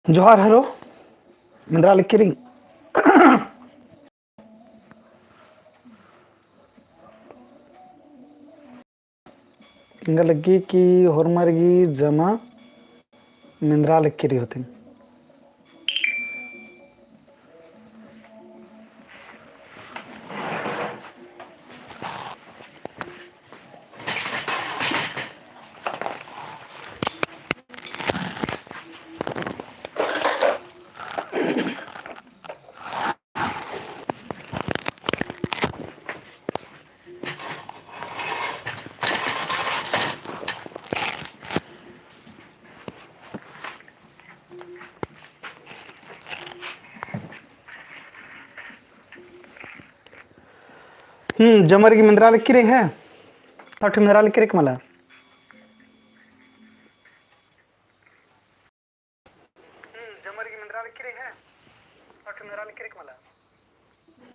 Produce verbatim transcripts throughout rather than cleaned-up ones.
जोहार हरो, मेंदरा लक्की रई। एंगा लग्गी कि होरमर गही जमा मेंदरा लक्की रई होते। हम्म, जमर गही मेंदरा लक्की रई है। तोठी मेंदरा लक्की रई का मला।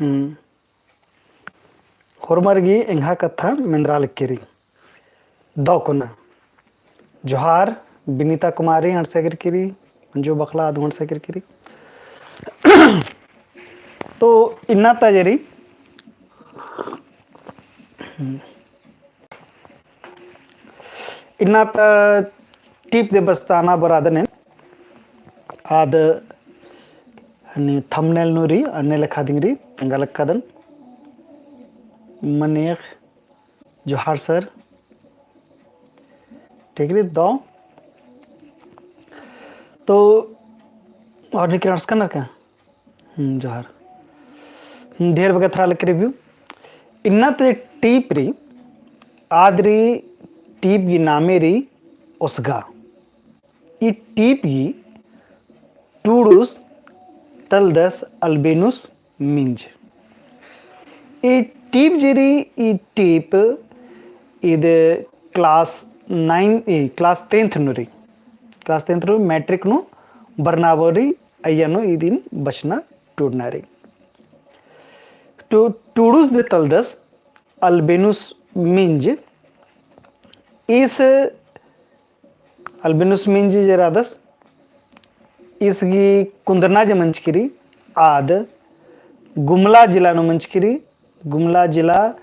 हम्म। होरमर गही एंग्है कत्था मेंदरा लक्की रई। दव कोना। जोहार, बिनीता कुमारी अंड़सा केरकी रई, मंजू बखला आद हूँ अंड़सा केरकी रई। तो इन्ना ता जे रई, इन्ना ता टीप दे बस्ताना बरादन एन। आद हनी thumbnail नू रई, अन्ने लेखा दिम रई, एंगा लक्कादन। मनेख, जोहार सर। ठीक रई, दव। तो और निकरांस करना क्या? हम्म, जोहार। हम्म, ढेर बग्गे एथरा लक्की रई। इन्ना ता टीप रई, आद रई टीप गही नामे रई ओसगा। ई टीप गही टूड़ुस तलदस Albinus minj। ई टीप जे रई, ई टीप ईद class nine, ई class tenth नू रई, class tenth नू मैट्रिक नू बरना बओर रई, अइय्या नू इदिन बछना टूड़ना रई। टू-, टूड़ुस दे तलदस Albinus minj, ईस Albinus minj जे रअदस, ईस गही कुन्दरना जे मंजकी रई, आद गुमला जिला नू मंजकी रई, गुमला जिला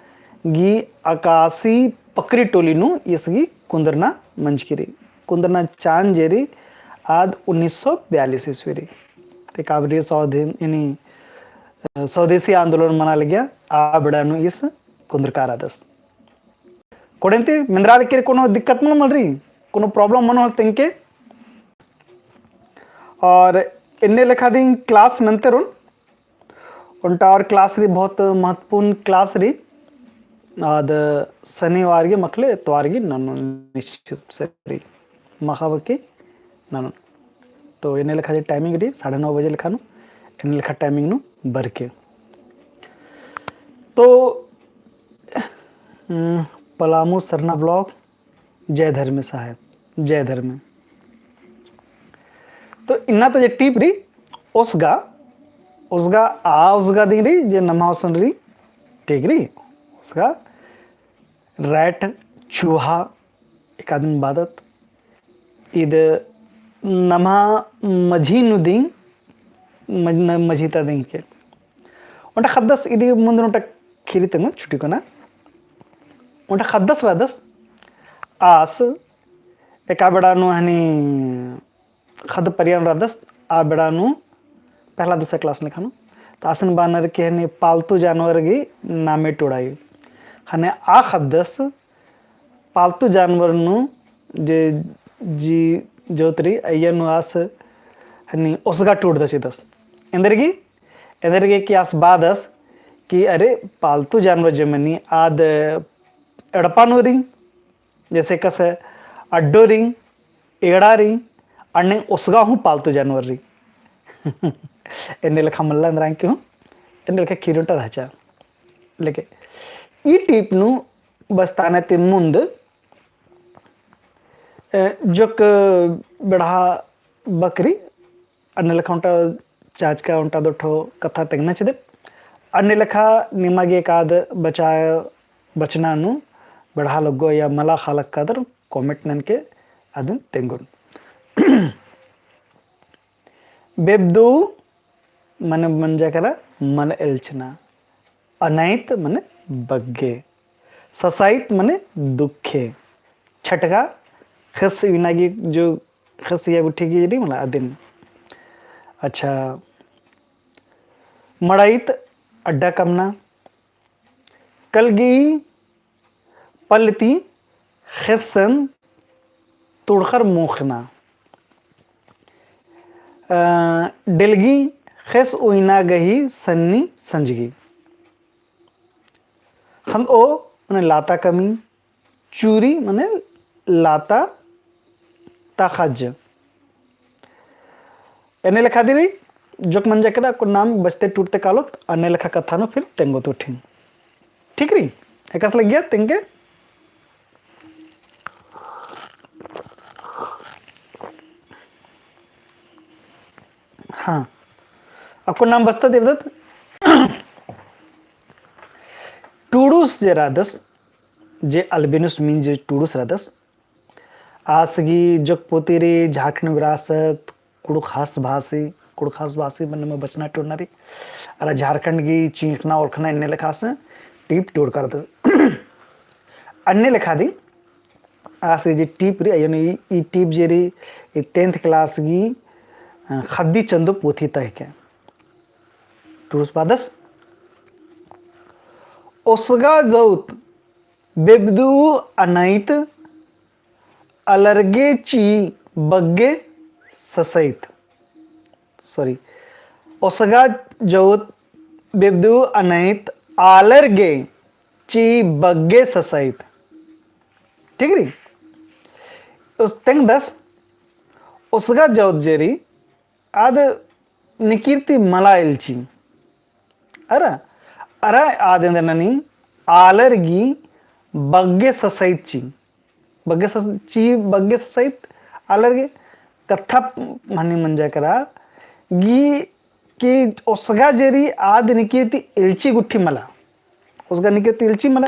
गही अकासी पकरी टोली नू ईस गही कुन्दरना मंजकी रई। कुन्दरना चान जे रई, आद उन्नीस सौ बयालीस ईस्वी रई। ते काबरी स्वधे-, यानी, अ, स्वदेशी आंदोलन मना लगिया, आ बेड़ा नू ईस कुन्दरका रअदस। कोड़ेन्ती मेंदरा लक्की रई, कोनो दिक्कत मल मल रई, कोनो problem मनो होल तेंगके। और एन्ने लेखा दिम class नन्ते रओन, ओन्टा और class रई, बहुत महत्वपूर्ण class रई। आद शनिवार गे मखले एतवार गे ननोन निश्चित से रई। मखा बकी ननोन। तो एन्ने लेखा जे timing रई, साढ़े नौ बजे लेखा नू, एन्ने लेखा timing नू बरके। तो, अ, पलामू सरना block, जय धर्मे साहेब, जय धर्मे। तो इन्ना ता जे टीप रई, ओसगा, ओसगा, आ ओसगा दिम रई, जे नम्हा ओसन रई, ठीक रई, ओसगा, rat, चूहा, एकादिन बादत, ईद नम्हा मझी नू दिम, मझ-, न-, मझी ता दिम के। ओन्टा ख़द्दस इदी मुन्द नू ओन्टा खीरी तेंगोन छुटी कोना। ओन्टा ख़द्दस रअदस आस एका बेड़ा नू हनी ख़द्द परियान रअदस आ बेड़ा नू पहला दूसरा class लेखा नू। त आसिन बअनर कि हनी पालतू जानवर गही नामे टूड़ाई। हनी आ ख़द्दस पालतू जानवर नू जे जी जोत रई अइय्या नू आस हनी ओसगा टूड़दस चिदस। एन्देरगे, एन्देरगे कि आस बअदस कि अरे पालतू जानवर जे मनी आद एड़पा नू रई, जैसे कस अड्डो रई, एड़ा रई, अन्ने ओसगा हूँ पालतू जानवर रई। एन्ने लेखा मल्ला एन्देर की हूँ, एन्ने लेखा खीरी ओन्टा रहचा। लेके ई टीप नू बस्ताना ती मुन्द, अ, जोक बेड़हा बकरी, अन्ने लेखा ओन्टा चाचका ओन्टा दोठो कत्था तेंगना चिदे। अन्ने लेखा निमा गे एकाद बचा, बचना नू बेड़हा लग्गो या मला ख़ा लक्कादर comment ननके अदिन तेंगोन। बेबदू मने मंजा केरा मल एल्चना। अनैत मने बग्गे। ससैत मने दुखे। छटका ख़ेस उइना गे जो ख़ेस इया गुट्ठी गे रई मला अदिन। अच्छा, मड़ाइत अड्डा कमना। कलगी पल्लती ख़ेस्सन तुड़ख़र मोख़ना। अ, डेलगी ख़ेस उइना गही सन्नी संजगी। ख़न्दओ मने लाता कमी, चूरी मने लाता ता ख़ज्ज। एन्ने लेखा दिरी, जोक मंजा केरा अक्कुन नाम बचते टूटते कालोत, अन्ने लेखा कत्था नू फिर तेंगोत उठिन। ठीक रई? एकासे लग्गिया तेंगे? हाँ। अक्कुन नाम बचता दिरदत। टूड़ुस जे रअदस, जे अल्बिनुस मीन जे टूड़ुस रअदस, आस गही जोक पोती रई झारखंड विरासत, कुँड़ुख़ ख़ास भासी, कुँड़ुख़ ख़ास भासी मने में बचना टूड़ना रई। अरा झारखंड गही चींख़ना ओरख़ना एन्ने लेखा से टीप टूड़का रअदस। अन्ने लेखा दी आस गही जे टीप रई, अय्यन ई, ई टीप जे रई, ई tenth class गही, अ, ख़द्दी चंदो पोथी ता हिके। टूड़ुस बादस, ओसगा जौत बेबदू अनैत आलर गे ची बग्गे ससैत। Sorry, ओसगा जौत बेबदू अनैत आलर गे ची बग्गे ससैत। ठीक रई? उस तेंगदस, ओसगा जौत जे रई, आद निकिरती मला एल्ची। अरा, अरा आद एन्देर ननी आलर गही बग्गे ससैत ची। बग्गे सस-, ची बग्गे ससैत आलर गही कत्था मनी मंजा केरा गही कि ओसगा जे रई आद निकिरती एल्ची गुट्ठी मला। ओसगा निकिरती एल्ची मला।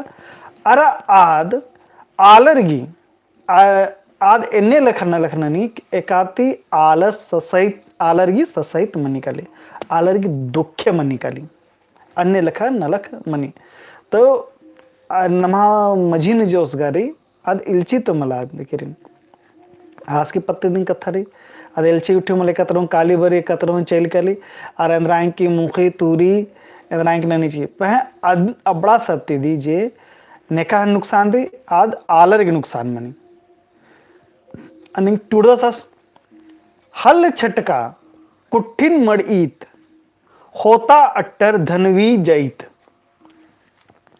अरा आद आलर गही आ-, आद एन्ने लेखा नलख ननी एकाती आलर ससैत, आलर गही ससैत मनी काली, आलर गही दुखे मनी काली, अन्ने लेखा नलख मनी। तो, आ, नम्हा मझी नू जे ओसगा रई, आद एल्ची तो मला आद निकिरिन। आस गही पत्ते दिम कत्था रई, आद एल्ची गुट्ठी मला एकतरो काली बरी, एकतरो चइल काली, अरा एन्दरा एंकी मुखी तूरी, एन्दरा एंकी ननी ची। पहें आद अबड़ा सत्ती दी जे नेका नुकसान रई, आद आलर गही नुकसान मनी। अन्ने टूड़दस आस, हल छटका कुट्ठिन मड़ईत, ख़ोता अट्टर धनवी जाइत।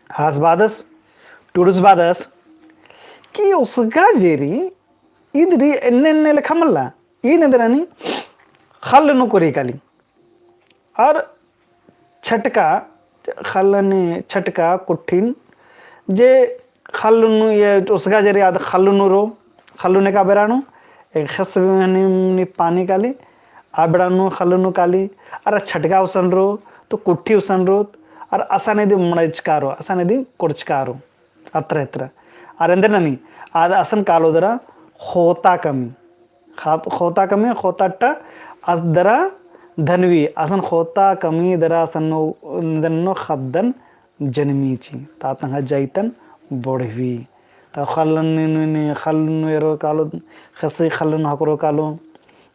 आस बादस, टूड़ुस बादस, कि ओसगा जे रई, ईद रई एन्ने एन्ने लेखा मल्ला, ईद एन्देर ननी ख़ल्ल नू कोरी काली। अरा छटका, ख़ल्ल नू छटका कुट्ठिन, जे ख़ल्ल नू, ये ओसगा जे रई आद ख़ल्ल नू रओ, ख़ल्ल नू नेका बेड़ा नू, एक ख़ेस नू, नू पानी काली, आ बेड़ा नू ख़ल्ल नू काली, अरा छटका उसन रओ, तो कुट्ठी उसन रओ, अरा असन इदी मड़चका रओ, असन इदी कोरचका रओ। अत्रा, अत्रा। अरा एन्देर ननी, आद असन कालो दरा ख़ोता कमी। ख़ा-, ख़ोता कमी, ख़ोता अट्टा, आद दरा धनवी, असन ख़ोता कमी दरा असन नू, एन्देर नू ख़द्दन जन्मी ची। ता तंग्है जाइतन बढ़वी। ता ख़ल्लन नी, नी, नी, ख़ल्लन नू एरो कालो, ख़ेसी ख़ल्लन नू हकरो कालो।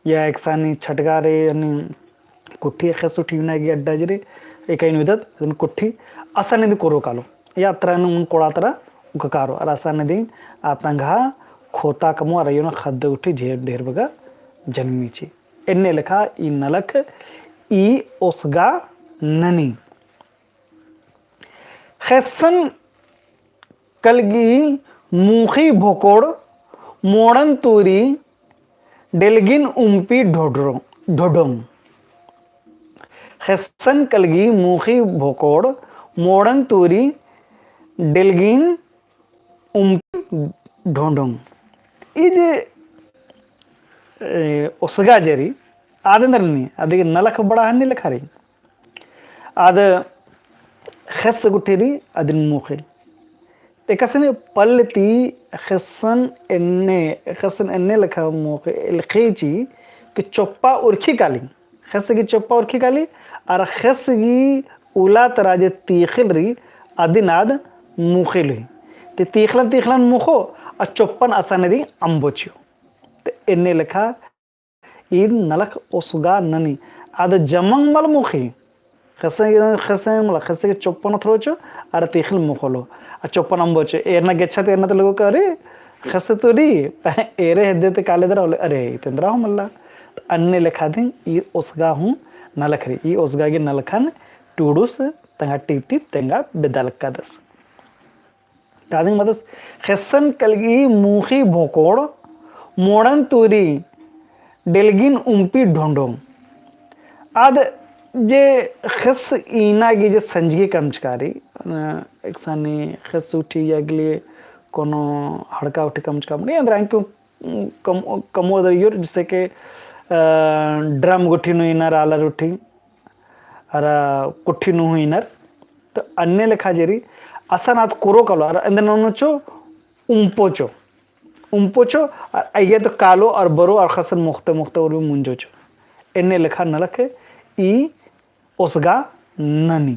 या एकसानी छटका रई, यानी कुट्ठी ख़ेस उठी उइना गे अड्डा जे रई, एकाइन उइदत, अदिन कुट्ठी असन इदी कोरो कालो। या अत्रा नू उन कोड़ा तरा उककारो, अरा असन इदी आ तंग्है ख़ोता कमो, अरा अयोन ख़द्द उठी ढेर, ढेर बग्गे जन्मी ची। एन्ने लेखा ई नलख ई ओसगा ननी। ख़ेस्सन कलगी मूख़ी भोकोड़ मोड़न तूरी डेलगिन उम्पी ढोढरो-, ढोढोंग। ख़ेस्सन कलगी मूख़ी भोकोड़ मोड़न तूरी डेलगिन उम्पी ढोढोंग। ई जे, ए, ओसगा जे रई, आद एन्देर ननी, आद गे नलख बड़ा हन्नी लेखा रई। आद ख़ेस गुट्ठी रई, अदिन मूख़ी। एकासे ने पल्ल ती ख़ेस्सन एन्ने, ख़ेस्सन एन्ने लेखा मूख़ी, एलख़ी ची कि चोप्पा उरखी काली। ख़ेस गही चोप्पा उरखी काली, अरा ख़ेस गही उला तरा जे तीख़िल रई, अदिन आद मुख़ी लुई। ते तीख़िलन तीख़िलन मुख़ो, आ चोप्पन असाने दिम अम्बो चिओ। ते एन्ने लेखा ईद नलख ओसगा ननी, आद जमंग मल मुख़ी। ख़ेसे, ख़ेसे मला, ख़ेसे गही चोप्पन ओथरोचो, अरा तीख़िल मुख़ोलो। आ चोप्पन अम्बोचो, एरना गेच्छा ते एरना ते लगो का, अरे, ख़ेसे तो रई, एरे हेद्दे ते काले दरा होले, अरे, इते एन्दरा हूँ मल्ला। त अन्ने लेखा दिम ईद ओसगा हूँ नलख रई, ई ओसगा गही नलखन टूड़ुस तंगआ टीप टीप तंगआ बेद्दा लक्कादस। तादिंग मतस, ख़ेस्सन कलगी मुख़ी भोकोड़, मोड़न तूरी डेलगिन उम्पी ढोंढोंग। आद जे ख़ेस इन्ना गही जे संजगी कमचका रई, अ, एकसानी ख़ेस उठी या गही कोनो हड़का उठी कमचका रई, एन्दरा क्यों कम, कमओ दरा अइयोर, जैसे कि, अ, ड्रम गुट्ठी नू इन्नर आलर उठी, अरा कुट्ठी नू हूँ इन्नर। तो अन्ने लेखा जे रई, असन आद कोरो कालो, अरा एन्देर ननोचो, उम्पोचो। उम्पोचो, अरा अइगे तो कालो, अरा बरो, अरा ख़ेस्सन मोख़ते मोख़ते उर्मी मुंजोचो। एन्ने लेखा नलख ई ओसगा ननी।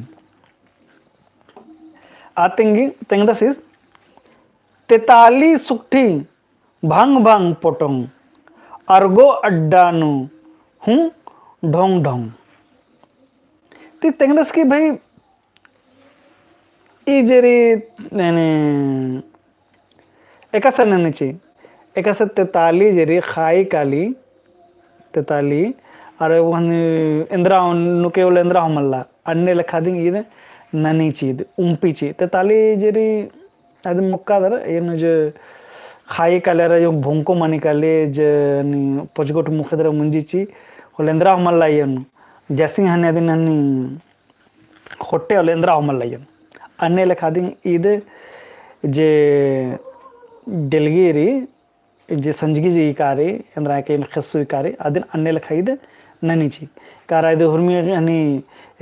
आ तेंगी, तेंगदस ईस, तेताली सुकठी भंग भंग पोटोंग, अरगो अड्डा नू हूँ ढोंग ढोंग। ती तेंगदस कि भाई, ई जे रई, यानी, एकासे ननी ची, एकासे तेताली जे रई, ख़ाई काली, तेताली, अरे वहन एन्दरा हूँ, नुके उल्ला एन्दरा हूँ मल्ला, अन्ने लेखा दिम ईद ननी ची, ईद उम्पी ची। तेताली जे रई, अदिन मोक्का दरा, एन जे ख़ाई काली अरा जो भुंको मनी काली, जे नी पोचगोट मुख़ी दरा मुंजी ची, होले एन्दरा हूँ मल्ला एन, जैसिंग हनी अदिन हनी ख़ोट्टे होले एन्दरा हूँ मल्ला एन। अन्ने लेखा दिम ईद जे डेलगी रई, जे संजगी जे इका रई, एन्दरा के ख़ेस्सु इका रई, अदिन अन्ने लेखा ईद ननी ची। कारा ईद हुरमी हनी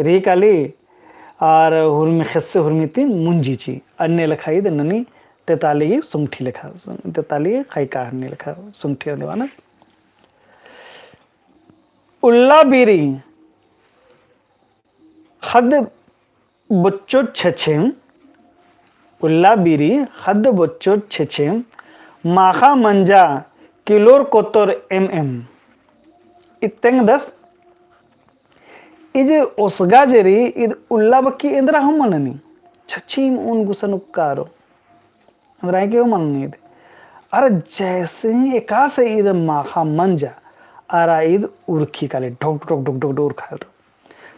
रई काली, आर हुरमी ख़ेस्से हुरमी ती मुंजी ची। अन्ने लेखा ईद ननी तेताली गही सुंगठी लेखा, तेताली ख़ाई का हनी लेखा सुंगठी देवाना। उल्ला बीरी ख़द्द बोच्चो छेछेम, उल्ला बीरी ख़द्द बोच्चो छेछेम, माख़ा मंजा किलोर कोतोर एम एम। ई तेंगदस, ई जे ओसगा जे रई, ईद उल्ला बक्की एन्दरा हूँ मल ननी, छेछेम ऊन गुसन उक्का रओ। एन्दरा के हूँ मल ननी ईद। अरा जैसे ही एकासे ईद माख़ा मंजा, अरा ईद उरखी काली, ढोक ढोक ढोक ढोक ढोक उरखाल रओ।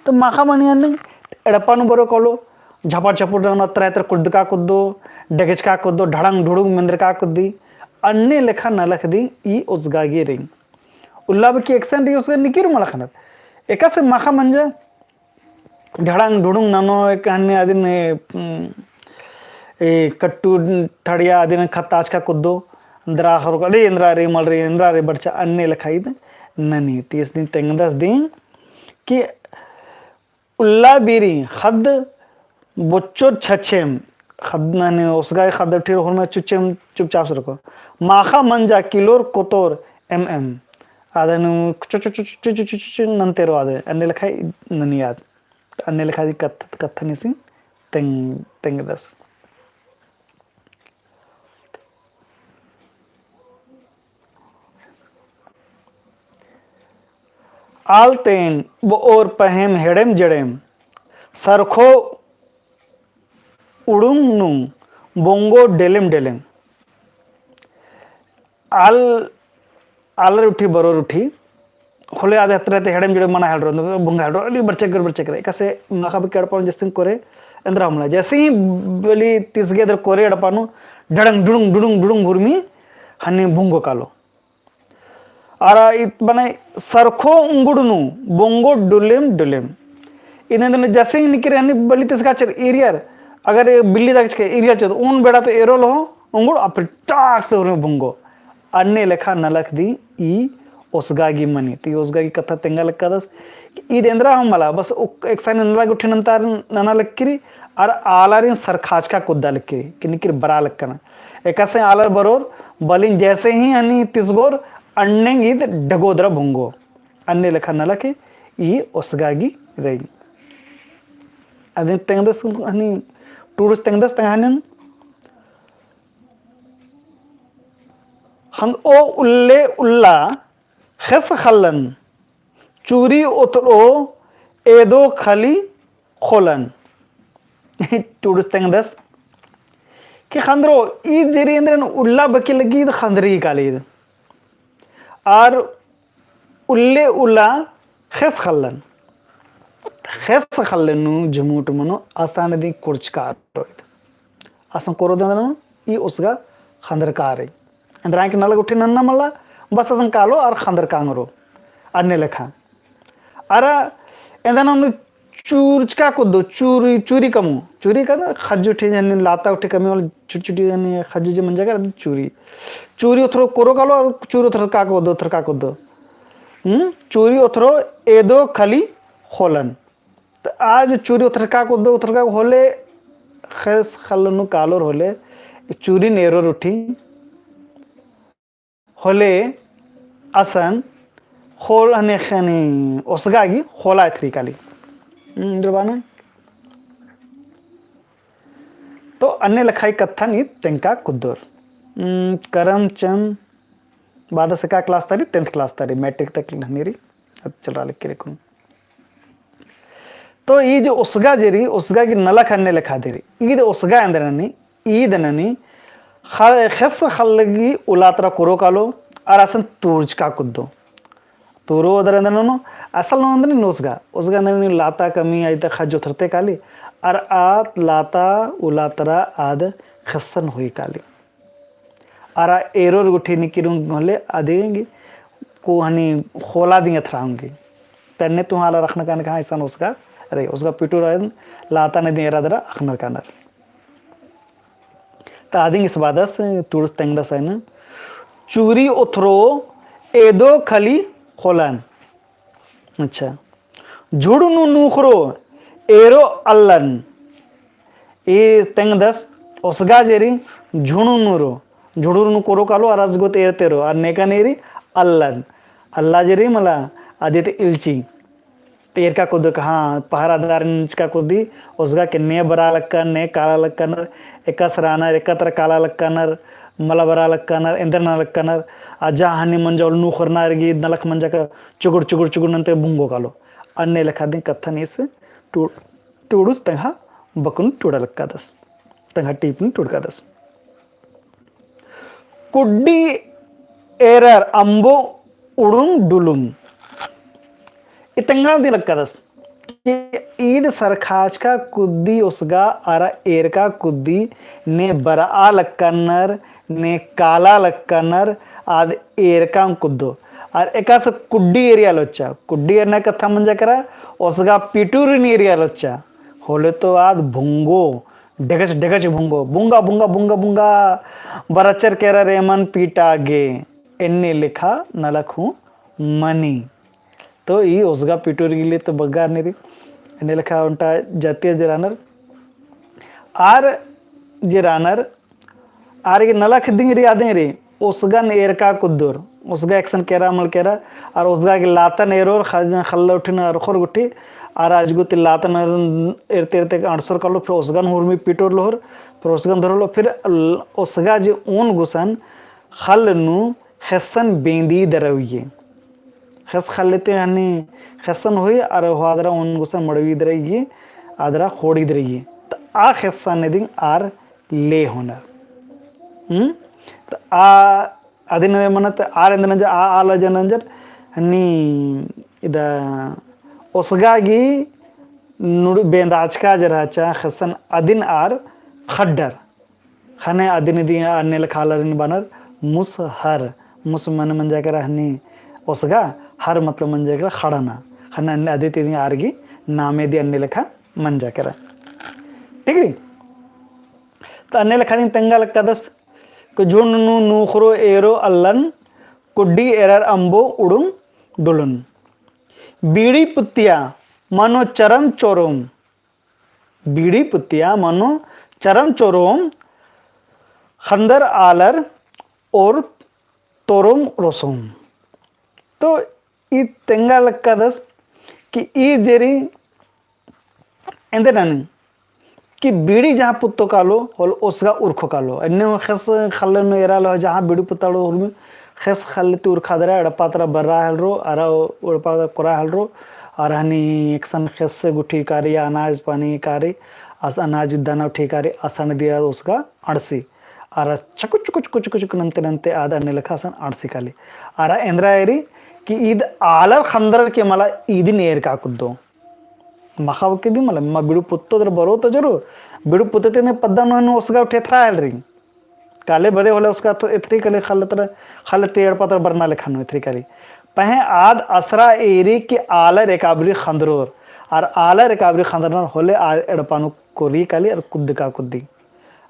तो माख़ा मनी अन्ने एड़पा नू बरो कालो, झपा झपुर नना, तरा तरा कुद्दका कुद्दो, डगेचका कुद्दो, ढड़ंग ढुड़ुंग मेंदरका कुद्दी, अन्ने लेखा नलख दिम ई ओसगा गही रई। उल्ला बक्की एकसन रई ओसगा निकिर मल ख़नर। एकासे माख़ा मंजा, ढड़ंग ढुड़ुंग ननो, एक हन्ने अदिन, ए, उम, ए, कट्टू ठड़िया अदिन खत्ताचका कुद्दो, एन्दरा हरो का, अरे, एन्दरा रई, मल रई, एन्दरा रई, बरचा, अन्ने लेखा ईद ननी। ती ईस दिम तेंगदस दिम कि उल्ला बीरी ख़द्द बोच्चो छछेम, ख़द्द ननी ओसगा ख़द्द ठीक हुरमी चुचेम चुपचाप से रखो। माख़ा मंजा किलोर कोतोर एम एम। आदन चु चु चु नन्ते रओ आदे। अन्ने लेखा ननी आद। अन्ने लेखा दिम कत्थ-, कत्थन ईसिन तेंग-, तेंगदस। आलतेन बओर पहेम हेड़ेम जेड़ेम, सरखो उड़ुंग नू बोंगो डेलेम डेलेम। आल, आलर उठी बरोर उठी, होले आदे हतरे ते हेड़ेम जेड़ेम मना हेलरो, भुंगा हेलरो, अली बरचकर बरचकर। एकासे माख़ा बक्की एड़पा नू जैसे कोरे, एन्दरा हूँ मला। जैसे ही बली तिसगे दर कोरे एड़पा नू, डड़ंग डुड़ुंग डुड़ुंग डुड़ुंग हुरमी, हन्नी भुंगो कालो। अरा इत बने सरखो उंगुड़ नू बोंगो डुलेम डुलेम। इन्हें दोनों जैसे ही निकरे हनी बली तिसगा चर एरियर, अगर ये बिल्ली दाग चके एरियर चर, उन बेड़ा तो एरो लो उंगुड़, आ फिर टाक से उर्मी भुंगो। अन्ने लेखा नलख दिम ई ओसगा गही मनी। ती ओसगा गही कत्था तेंगा लक्कादस कि ईद एन्दरा हूँ मला, बस उक-, एकसानी नलख उठी नन्तार नना लक्की रई, अरा आलारिन सरखाचका कुद्दा लक्की रई, कि निकिर बरा लक्कना। एकासे आलर बरोर, बलिन जैसे ही हनी तिसगोर, अन्नेंग ईद डगोदरा भुंगो। अन्ने लेखा नलख ई ओसगा गी रई। अदिन तेंगदस हनी, टूड़ुस तेंगदस तंग्है हनी, हन ओ उल्ले उल्ला ख़ेस ख़ल्लन, चूरी ओथरो एदो खली ख़ोलन। टूड़ुस तेंगदस कि ख़ंदरो, ई जेरी एन्दरन उल्ला बकी लगी ख़ंदरी काली। आर उल्ले उल्ला ख़ेस ख़ल्लन। ख़ेस ख़ल्लन नू झुमुट मनो असन दिम कोरचका रओ। असन कोरो दन ई ओसगा ख़ंदरका रई। एन्दरा कि नलख गुट्ठी नन्ना मला, बस असन कालो आर ख़ंदरका रओ। अन्ने लेखा। अरा एन्दरा नू चूरचका कुद्दो, चूरी, चूरी कमो, चूरी का ख़ज्जो ठी जनी लाता उठी कमी वाला छोटी छोटी जनी ख़ज्जो जे मंजा का चूरी। चूरी ओथरो कोरो कालो, चूरी ओथरो का कुद्दो, ओथरो का कुद्दो। हम्म? चूरी ओथरो एदो खली ख़ोलन। त आज चूरी ओथरका कुद्दो, ओथरका होले, ख़ेस ख़ल्ल नू कालोर होले, चूरी नेरोर उठी, होले असन ख़ोल हने ख़नी ओसगा गी ख़ोला एथरी काली। हम्म, इन्द्र बाना। तो अन्ने लेखा ई कत्थन ई तेंगका कुद्दोर। हम्म, करमचंद बादस एका class ता रई, tenth class ता रई, matric तक हनी रई, अद चलरा लगी रई कुन। तो ई जे ओसगा जे रई, ओसगा गी नलख अन्ने लेखा दे रई। ईद ओसगा एन्दर ननी, ईद ननी, ख-, ख़ेस ख़ल्ल गी उल्ला तरा कोरो कालो, अरा असन तुरचका कुद्दो। तुरो दर एन्दर ननो, असल ननो एन्दर ननी ओसगा। ओसगा एन्दर ननी लाता कमी आई ता ख़ज्जो ओथरते काली, अरा आ लाता उल्ला तरा आद ख़ेस्सन होई काली। अरा एरोर गुट्ठी निकिरुंग होले अदिंग को हनी ख़ोला दिंग एथराउंगी। तन्ने तुहाँ आलर अख़नर कानर कहाँ इसन ओसगा रई, ओसगा पिटुर आयन लाता नदिंग एरा दरा अख़नर कानर। त अदिंग इस बादस टूड़ुस तेंगदस आयन, चूरी ओथरो एदो खली ख़ोलन। अच्छा। झुड़ू नू नूख़रो एरो अल्लन। ई तेंगदस ओसगा जे रई झुड़ू नू रो, झुड़ू नू कोरो कालो अरा अजगो ती एरते रो, अरा नेका ने रई अल्लन। अल्ला जे रई मला अदित इल्ची। त एरका कुद्दो का, हाँ, पहरादार निचका कुद्दी, ओसगा के ने बरा लक्कन, ने काला लक्कनर, एकासे रअनर, एका तरा काला लक्कनर, मला बरा लक्कनर, एन्दर नना लक्कनर, आ जा हनी मंजा होले नूख़रना एरगी नलख मंजा का चुगुड़, चुगुड़, चुगुड़ नन्ते भुंगो कालो। अन्ने लेखा दिम कत्थन इस टू-, टूड़ुस तंग्है बकुन टूड़ा लक्कादस। तंग्है टीपन टूड़कादस। कुड्डी एरर अम्बो उड़ुम डुलुम। ई तेंगा दिम लक्कादस कि ईद सरखाचका कुद्दी ओसगा अरा एरका कुद्दी ने बरआ लक्कनर, ने काला लक्कनर, आद एरका कुद्दो। अरा एकासे कुड्डी एरिया लोच्चा, कुड्डी एरना कत्था मंजा केरा, ओसगा पिटुरिन एरिया लोच्चा। होले तो आद भुंगो, ढेगच ढेगच भुंगो, बुंगा बुंगा बुंगा बुंगा, बरचर केरर एमन पीटा गे, एन्ने लेखा नलख हूँ मनी। तो ई ओसगा पिटुर गिले तो बग्गा ने रई, एन्ने लेखा ओन्टा जातिया जे रअनर, आर जे रअनर, आर गे नलख दिम रई अदिम रई, ओसगन एरका कुद्दोर, ओसगा एकसन केरा मल केरा, अरा ओसगा गे लातन एरोर, ख़ल्ल उठिन अरख़ोर गुट्ठी, अरा अजगो ती लातन एरते एरते अंड़सोर कालो, फिर ओसगन हुरमी पिटोर लोहर, फिर ओसगन धरोर लो, फिर ओसगा जे ओन गुसन ख़ल्ल नू ख़ेस्सन बेंदी दरउइये। ख़ेस ख़ल्ल ती हनी ख़ेस्सन होई, अरा होआ दरा ओन गुसन मड़वी दरइये, आदरा ख़ोड़ी दरइये। त आ ख़ेस्सन दिम आर ले होनर। हम्म? त आ अदिन मना त आर एन्देर नंजर, आ आला जे नंजर, हनी इदा ओसगा गी नुड़ बेंदाचका जे रहचा ख़ेस्सन अदिन आर ख़ड्डर। ख़ने अदिन दिम अन्ने लेखा आलारिन बअनर मुसहर। मुस मने मंजा केरा हनी ओसगा, हर मतलब मंजा केरा ख़ड़ना। ख़ने अन्ने अदिन ती दिम आर गी नामे दिम अन्ने लेखा मंजा केरा। ठीक रई? त अन्ने लेखा दिम तेंगा लक्कादस कि झुड़ू नू नूख़रो एरो अल्लन, कुड्डी एरर अम्बो उड़ुम डुलुम। बीड़ी पुत्तिया मनो चरम चोरोम। बीड़ी पुत्तिया मनो चरम चोरोम, ख़ंदर आलर ओर तोरोम रोसोम। तो ई तेंगा लक्कादस कि ई जे रई एन्देर ननी कि बीड़ी जहाँ पुत्तो कालो, होले ओसगा उरखो कालो। एन्ने हूँ ख़ेस ख़ल्ल नू एरा लो, जहाँ बीड़ी पुत्तालो उर्मी ख़ेस ख़ल्ल ती उरखा दरा, एड़पा तरा बर्रा हेलरो, अरा एड़पा तरा कोरा हेलरो, अरा हनी एकसन ख़ेस गुट्ठी कारी, अनाज पानी कारी, अस अनाज दाना उठी कारी, असन दिया ओसगा अंड़सी। अरा चकुच चकुच चकुच चकुच नन्ते नन्ते आद अन्ने लेखा असन अंड़सी काली। अरा एन्दरा एरी कि ईद आलर ख़न्दरर के मला ईदिन एरका कुद्दो। मखा बके दी मला, मा बीड़ी पुत्तो दरा बरो तो जरो, बीड़ी पुत्ते ते ने पद्दा नू ओसगा उठी एथरा हेलरी। काले बरे होले ओसगा तो एथरी काली ख़ल्ल तरा, ख़ल्ल ती एड़पा तरा बरना लेखा नू एथरी काली। पहें आद असरा एरी कि आलर एकाबरी ख़न्दरोर, अरा आलर एकाबरी ख़न्दरनर होले आ एड़पा नू कोरी काली अरा कुद्दका कुद्दी।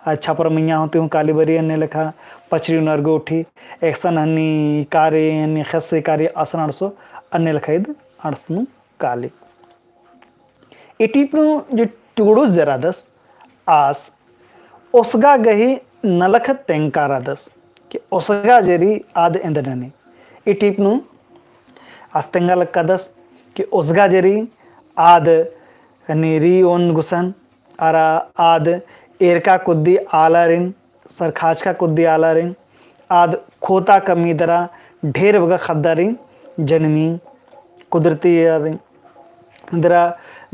आ छपरा मइय्याँ हूँ ती हूँ काली बरी अन्ने लेखा पचरी नू अरगो उठी, एकसन हनी कारी, हनी ख़ेस कारी असन अंड़सो, अन्ने लेखा ईद अंड़सनु काली। ई टीप नू जे टूड़ुस जे रअदस आस ओसगा गही नलख तेंगका रअदस कि ओसगा जे रई आद एन्देर ननी। ई टीप नू आस तेंगा लक्कादस कि ओसगा जे रई आद हनी री ओन गुसन, अरा आद एरका कुद्दी आलारिन, सरखाचका कुद्दी आलारिन, आद खोता कमी दरा ढेर बग्गे ख़द्दारिन जनमी कुदरती आरिन दरा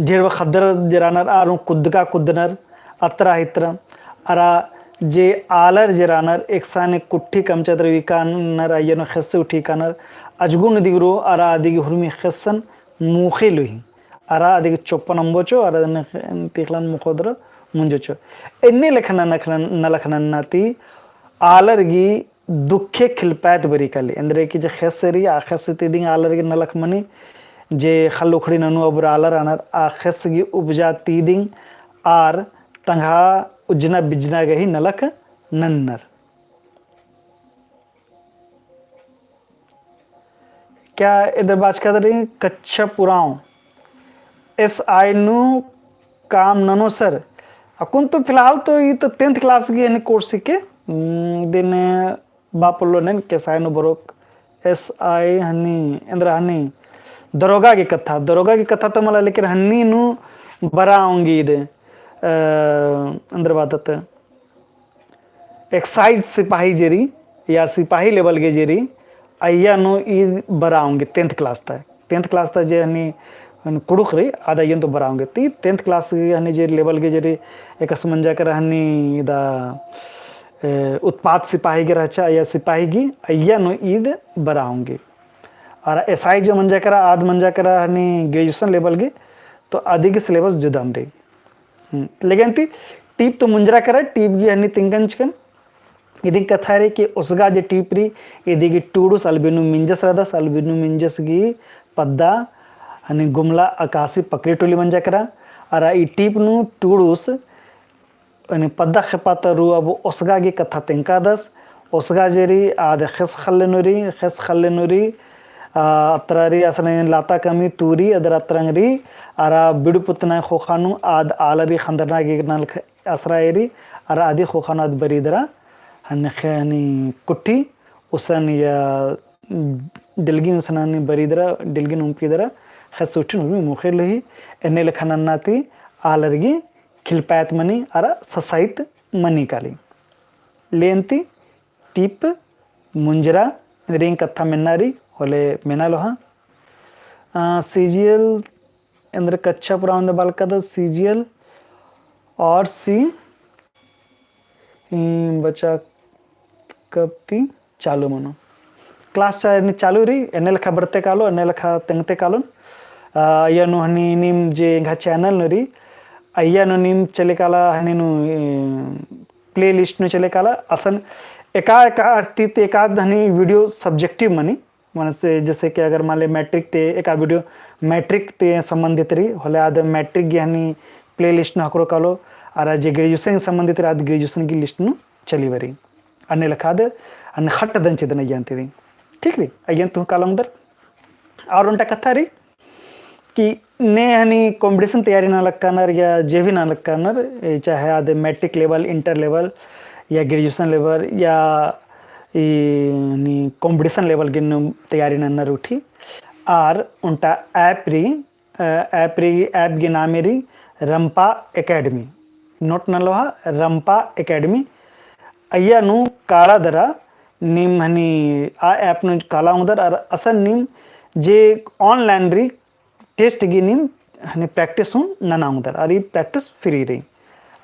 ढेर बग्गे ख़द्दर जे रअनर आर कुद्दका कुद्दनर अत्रा हित्रा। अरा जे आलर जे रअनर एकसाने कुट्ठी कमचा दरा विकानर अइय्या नू ख़ेस उठी कानर अजगुन दिगरो अरा अदिगे हुरमी ख़ेसन मुख़े लुही। अरा अदिगे चोप्पन अम्बोचो, अरा अदिगे तीखलन मुख़ो दरा मुंजोचो। एन्ने लेखा नलख नन्ना ती आलर गी दुखे खिलपायत बरी काली। एन्देर कि जे ख़ेस रई, आ ख़ेस ती दिम आलर गी नलख मनी, जे ख़ल्ल उखड़ी ननू अबुर आलर रअनर, आ ख़ेस गी उपजा ती दिम आर तंग्हा उज्जना बिज्जना गही नलख नन्नर। क्या एन्देर बाचका दरी कच्छा पुराव एसआई नू काम ननो सर? अक्कुन तो फिलहाल तो ई तो tenth class गी हनी course हिके, हम्म, इदिन बाप लोनेन केसआई नू बरोक एसआई हनी, एन्देर हनी दरोगा गी कत्था, दरोगा गी कत्था तो मला लेकिन हनी नू बरआ ओंगी ईद, अ, एन्देर बादत excise सिपाही जे रई या सिपाही level गे जे रई, अइय्या नू ई बरआ ओंगी tenth class ता। Tenth class ता जे हनी, हनी कुँड़ुख़ रई, आद अइय्या नू तो बरआ ओंगी। ती tenth class गे हनी जे level गे जे रई, एकासे मंजा केरा हनी इदा, ए, उत्पाद सिपाही गे रहचा, अइय्या सिपाही गी, अइय्या नू ईद बरआ ओंगी। अरा एसआई जे मंजा केरा, आद मंजा केरा हनी graduation level गे, तो अदिगे syllabus जुदा रई। हम्म, लेकिन ती टीप तो मुंजरा केरा, टीप गी हनी तिंकन चिकन। इदिन कत्था रई कि ओसगा जे टीप रई, इदी गी टूड़ुस अलबेनु मिंजस रअदस, अलबेनु मिंजस गी पद्दा हनी गुमला अकासी पकरी टोली मंजा केरा। अरा ई टीप नू टूड़ुस हनी पद्दा खेपा ता रऊ अब ओसगा गी कत्था तेंकादस। ओसगा जे रई आद ख़ेस ख़ल्ल नू रई, ख़ेस ख़ल्ल नू रई, आ, अत्रा रई असने लाता कमी तूरी अदर अत्रंग रई। अरा बिड़ु पुतना ख़ोख़ा नू आद आलर गी ख़न्दरना गी नलख असरा एरी, अरा अदी ख़ोख़ा नू आद बरी दरा हनी ख़े-, हनी कुट्ठी उसन या डिलगिन उसन हनी बरी दरा, डिलगिन उम्पी दरा ख़ेस उठिन हुरमी मुख़े लुही। एन्ने लेखा नन्ना ती आलर गी खिलपायत मनी अरा ससाइत मनी काली। लेन ती टीप मुंजरा, एन्देर कत्था मेन्ना रई होले मेना लोहा। अ, सीजीएल एन्देर कच्छा पुराव एन्देर बालका द सीजीएल और सी, ई, बचा कब ती चालू मनो। Class चा एन्ने चालू रई, एन्ने लेखा बरते कालो, एन्ने लेखा तेंगते कालोन। अ, अइय्या नू हनी नीम जे एंग्है channel नू रई, अइय्या नू नीम चले काला हनी नू, ए, playlist नू चले काला, असन एका, एका अर्थी ती एका हनी video subjective मनी, माने से जैसे कि अगर मान ले मैट्रिक ती एका video मैट्रिक ती संबंधित रई, होले आद मैट्रिक गी हनी playlist नू हकरो कालो, अरा जे graduation संबंधित रई, आद graduation गी list नू चली बरी। अन्ने लेखा आद, अन्ने ख़ट्ट दन चिदन अइय्या ती रई। ठीक रई, अइय्या ती हूँ कालोंदर। और ओन्टा कत्था रई कि ने हनी competition तैयारी नना लक्कानर या जे भी नना लक्कानर, ए, चाहे आद मैट्रिक level, इंटर level या graduation level या ई हनी competition level गे नू तैयारी नन्नर उठी। आर ओन्टा app रई, अ, app रई, app गे नामे रई रंपा Academy। Note ननोहा, रंपा Academy। अइय्या नू काला दरा नीम हनी आ app नू काला ओंगदर, अरा असन नीम जे online रई test गे नीम हनी practice हूँ नना ओंगदर, अरा ई practice free रई।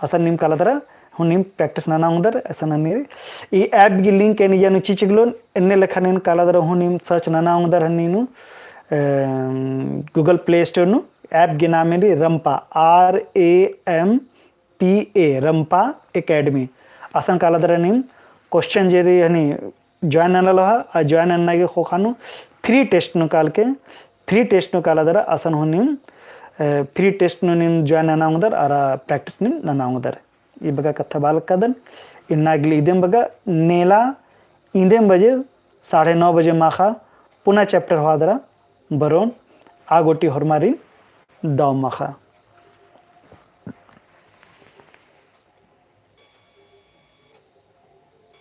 असन नीम काला दरा हूँ नीम practice नना ओंगदर, असन हनी रई। ई app गे link एन इय्या नू चिचिगलोन, एन्ने लेखा नीम काला दरा हूँ नीम search नना ओंगदर हनी नू, अम, Google Play Store नू, app गे नामे रई रंपा, R A M P A, रंपा Academy। असन काला दरा नीम question जे रई हनी join नना लोहा, आ join नना गे ख़ोख़ा नू free test नू कालके, free test नू काला दरा असन हूँ नीम, अ, free test नू नीम join नना ओंगदर, अरा practice नीम नना ओंगदर। ई बग्गे कत्था बआ लगदन, इन्ना गे ले इदेम बग्गे, नेला इन्देम बजे, साढ़े नौ बजे माख़ा, पुना chapter होआ दरा बरोन, आ गूटी होरमारिन दव माख़ा।